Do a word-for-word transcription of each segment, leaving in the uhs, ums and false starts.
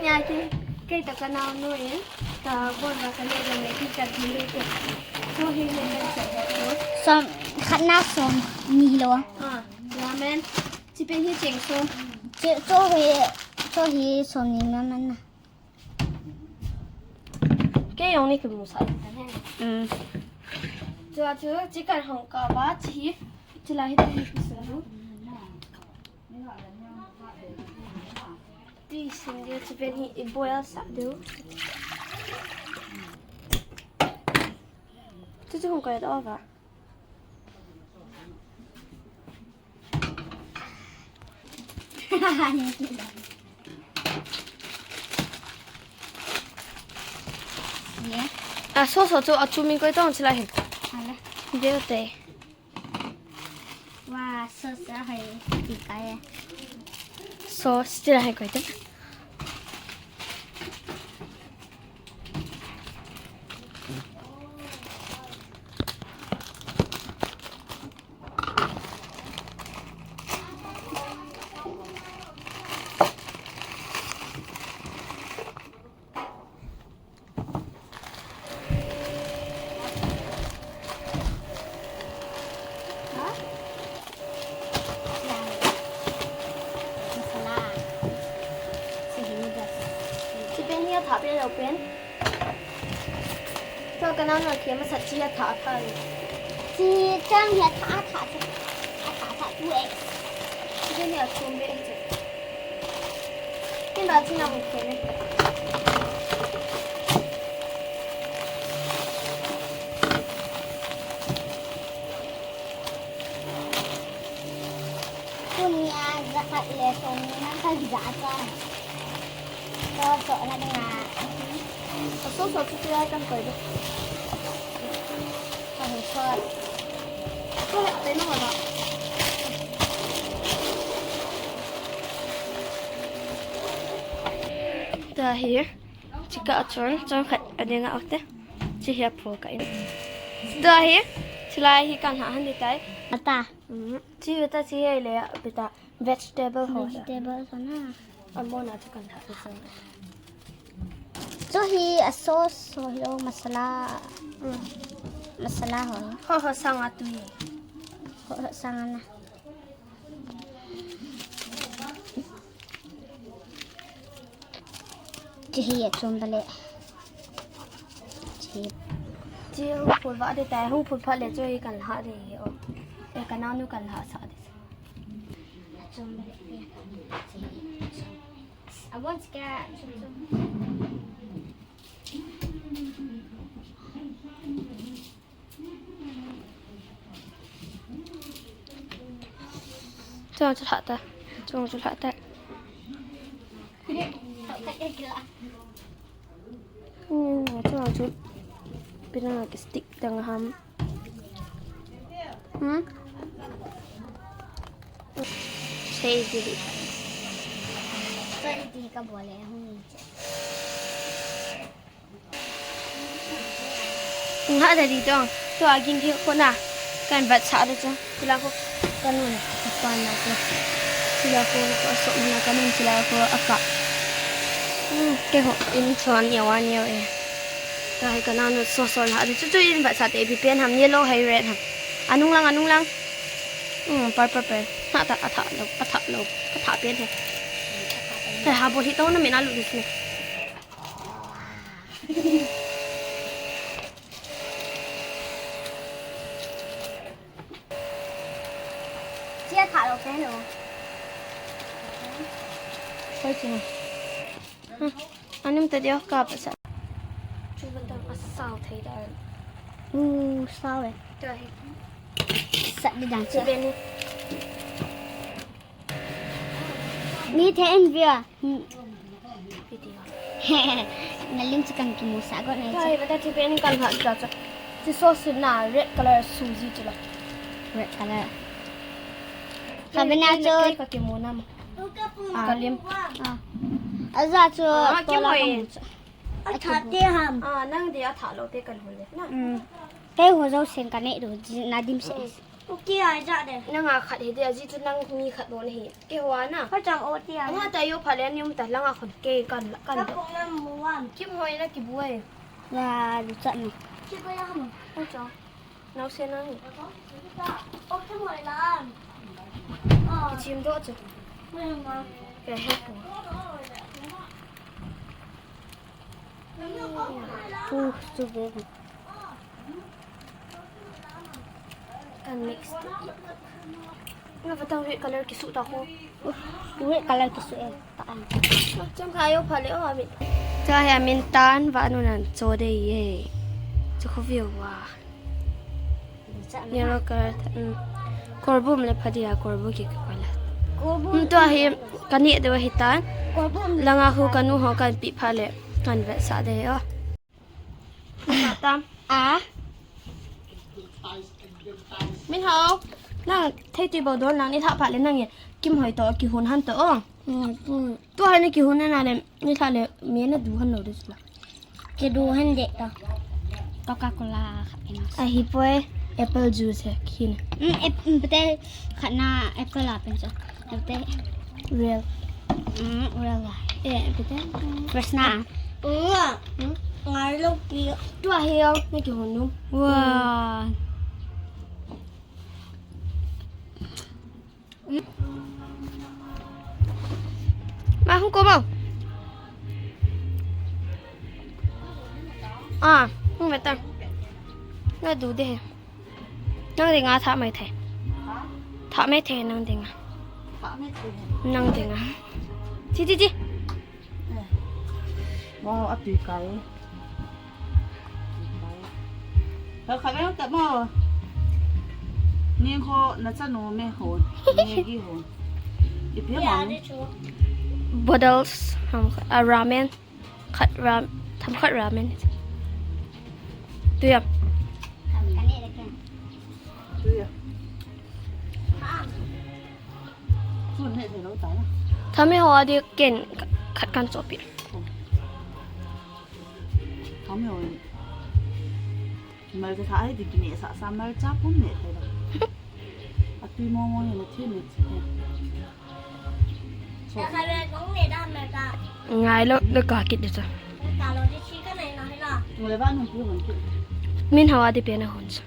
Ati, kei toh kanaonu in, kabol uva kanei le Maggi kathum beh te. Chu hi le kan sa ho chu. Som, khatna somni lou. Ah, ramen. Chi pen hi cheng som. Chu, chu hi, chu hi somni ma man na. Kei jong ni kimusah ta he. Um. Chua chu, chi kan hong kap a, chi, chi la hi tu hi kisu. Ti sin dia, chi pen hi i boil sah diu. Chu chu hung koi ta va. Ye. A sauce chu a chu min koi tong chi la hin. Ala. Deu te. Wa, sauce a hai ti kai. Sauce chi la hai koi te. Chi pen hi athah beh lou pen. Chua kanaonu khe masa chi athah athah le. Chi chang hi athah athah chu. Athah athah tu e. Chi pen hi achom beh chu. Ken ba chi na hung khe ne. Tunia jakhat le somni man khat ja ta. Ka so na dinga. Ka so so tu ya kan koi do. Ka so so. Ko le ate na ma. Ta hi. Chi kah a chun, chun khat a ding a ok te. Chi hi a phu kah in. Tua hi, chi lai hi kan ha han di tai. Ata. Mm, chi hi ta chi hi le, bita vegetable ho. Vegetable ho na. A mo na chu kan ha di chun. Chu hi a sauce ho hi lo masala. Mm. Masala ho. Ho ho sang a tu hi. Ho ho sang a na. Chi hi a chom ba le. Chi. Chi hung phul va de tai, hung phul phat le chu hi kan ha de hi o. E kanaonu kan ha sa de. A chom ba le. A bon ska chom chom. Chuang chu lhah ta. Chuang chu lhah ta. Hmm, chuang chu. Pina ki stick tang ham. Hmm? Sei di. Sei di ka bole hung. Nga da di dong. Tua ging hi ko na. Kan bat sa da chu. Tila ko. Kan nun. Kan na ko. Tila ko ko so na kan nun tila ko aka. Hmm, ke ho in chuan ya wan ya e. Tua hi kanaonu so so na da chu chu in bat sa te bi pen ham yellow hai red ham. Anung lang anung lang. Hmm, purple purple. Na ta atha lo, atha lo, atha pen he. He ha bo hi to na me na lu dis ne. Chia kha lo pen lo. Koi chi na. Hmm. Anim ta dia ka pa sa. Chu ban dang a sao thei da. U sao e. Tua hi. Sat di dang chi. Chi pen ni. Mi the en via. Na lim chu kan kimu sa go na. Chai, bata chi pen kan ha cha cha. Chi sauce na red color suji chu la. Red color. Ka bena chu ka kimu na ma. Ah. Ka lim. Ah. Aja chu ah, to la kimu. Ka mu chu. Atha te ham. Ah, nang di atha lo te kan hol le na. Mm. Kei ho jo sen ka nei do, na dim se. Mm. Ki ai ja de. Nanga khat hi de, aji chu nang mi khat bou nahi. Keiho a na. Ka chang o ti a. Ama ta yo pha le ni um ta langa khon ke kan kan. Ka pong na mu wan. Kim hoi na ki buai. La du chat ni. Ki ko ya mo. Ka chang. Nau se nang. O ki mo la. Ki chim do chu. Mo ma. Ke he ko. Pu chu be. Kan mix. Nga vatang red color kisu ta ko. Red color kisu e. Ta an. Cham kha yo pha le o amin. Cha he amin tan va anu nan cho de ye. Chu kho view wa. Yellow color. Mm. Korbum le pha dia korbu ki ka la. Korbum. Mm, tua hi kani de wa hi tan. Korbum. Langa hu kanu ho kan pi pha le. Kan ve sa de yo. Tam. A. Min hao. Nang thei ti bo don nang ni tha pha le nang ye. Kim hoi to ki hun han to o. Mm, mm. Tu hai na ki hun na le ni tha le me na du han lo de sula. Ki du han de ta. Coca-Cola khat in. A hi poi apple juice he kin. Mm, ap-, mm, pete khat na apple a pen so. Pete. Real. Mm, real la. Eh, pete. Fresh na. Mm. Ngai lo ki. Tu a hiao, na ki hon nu. Wow. Ma hung ko mau. Ah, hung ve ta. Na du de he. Nang dinga tha mai the. Tha mai the nang dinga. Nang dinga. Chi chi chi. Mo a tui kai. Ka kha le ta mo. Ni ko na cha no me ho. Ni gi ho. Ipi mo. Boodles, ham, a ramen. Khat ram, tham khat ramen. Tuya. Tuya. Thami ho adi ken khat kan chopi. Thami ho. Malcha tha ai di kine sa sa malcha pum ne thei lo. Atui mo mo ne thi ne thi. Ngai lo, lo ka kit de cha. Min hawa di pe na hon cha.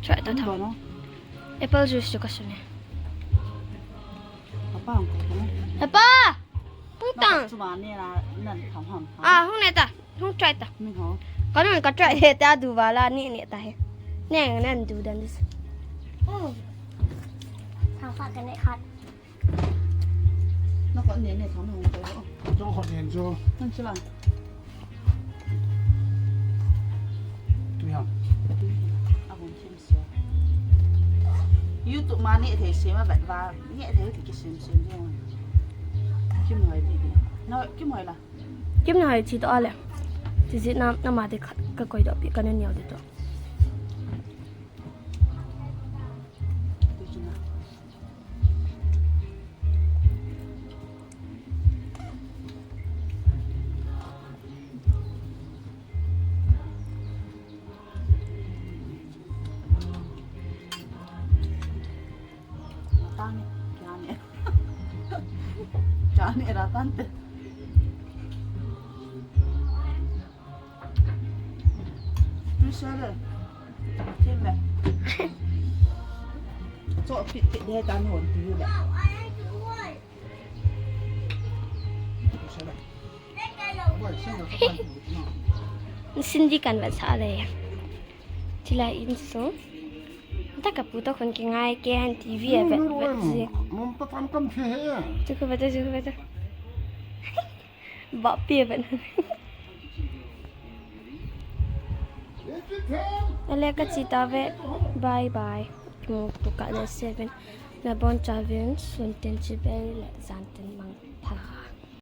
Try ta tha. Apple juice chu ka su ne. Papa, hung tang. Ah, hung ne ta. Hung try ta. Ka nun ka try he ta du va la ni ni ta he. Ne nan du dan dis. Tham khat ka ne khat. Na ko ne ne tham hung try. Jong ko ne jo. Nan chila. Tu yang. A hung chim. YouTube ma ne thei sem a vet va, ne thei ti kisem sem jong. Kim hoi ti ti. Na, Kim hoi la. Kim hoi chi to ale. Ti ji na, na ma de khat ka koi do pi ka ne niau de to. Ti ji na. Tang, kian e. Kian e ra tan te. Tu sa le. Tin le. Cho pit pit de tan hon tu le. Cindy kan vet sa le. Chila in sung. Ta ka pu to khun ki ngai ke han T V a vet vet si. Mum ta tam kam che he. Chu ko vet chu ko vet. Ba pi vet. Ale ka chi ta ve. Bye bye. Mu tu ka le seven. Na bon cha vin sun ten chi ve le zan ten mang pha.